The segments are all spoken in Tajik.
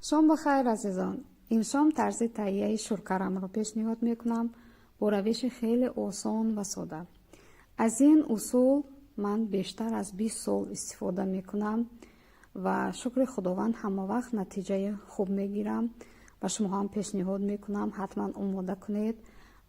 Шом ба хайр, азизон. Ин шом тарзи таҳияи шӯркарамро пешниҳод мекунам бо равиши хеле осон ва сода. Аз ин усул ман бештар аз 20 сол истифода мекунам ва шукри Худованд, ҳама вақт натиҷаи хуб мегирам ва шумо ҳам пешниҳод мекунам, ҳатман омода кунед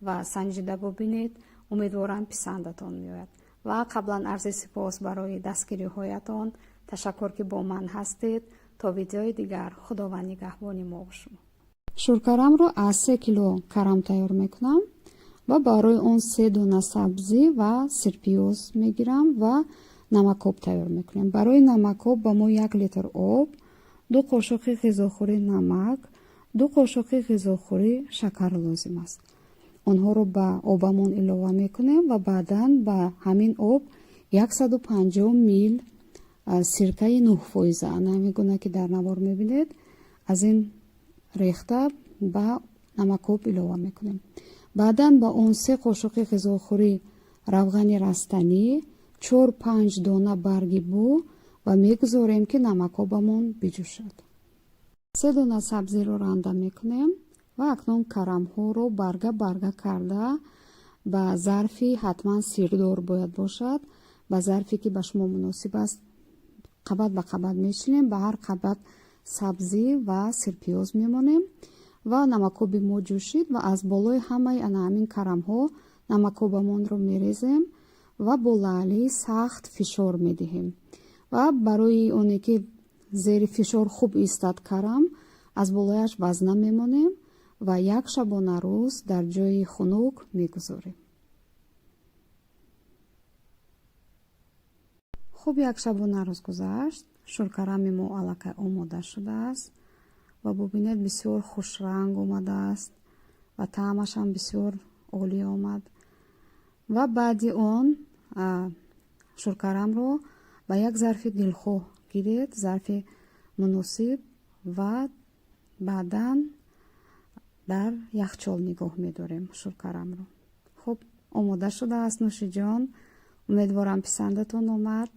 ва санҷида бубинед. Умедворам, писандатон меояд. Ва қаблан арзи сипос барои дастгириҳоятон. Ташаккур, ки бо ман ҳастед. То видеои дигар, Худованд нигаҳбони мо шумо. Шӯркарамро аз 3 кило карам тайёр мекунам ва барои он се дона сабзӣ ва сирпиёз мегирам ва намакоб тайёр мекунем. Барои намакоб ба мо 1 литр об, 2 қошуқи ғизохӯрӣ намак, 2 қошуқи ғизохӯрӣ шакар лозим аст. Онҳоро ба обамон илова мекунем ва баъдан ба ҳамин об 150 мил сиркаи 9 фоиза, ана ҳамин гуна, ки дар навор мебинед, аз ин рехта ба намакоб илова мекунем. Баъдан ба он 3 қошуқи ғизохӯрӣ равғани растанӣ, чор панҷ дона барги бу ва мегузорем, ки намакобамон биҷӯшад. Се дона сабзиро ранда мекунем ва акнун карамҳоро барга барга карда ба зарфи, ҳатман сирдор бояд бошад, ба зарфе, ки ба шумо муносиб аст, қабат ба қабат мечинем. Ба ҳар қабат сабзӣ ва сирпиёз мемонем ва намакоби мо ҷӯшид ва аз болои ҳамаи ана ҳамин карамҳо намакобамонро мерезем ва бо лаълии сахт фишор медиҳем. Ва барои оне ки зери фишор хуб истад карам, аз болояш вазна мемонем ва як шабонарӯз дар ҷои хунук мегузорем. Хуб, як шабонарӯз гузашт, шӯркарами мо аллакай омода шудааст ва бубинед, бисёр хушранг омадааст ва таъмашам бисёр олӣ омад. Ва баъди он шӯркарамро ба як зарфи дилхоҳ гиред, зарфи муносиб, ва баъдан дар яхчол нигоҳ медорем шӯркарамро. Хуб, омода шудааст, нӯшиҷон. Умедворам, писандатон омад.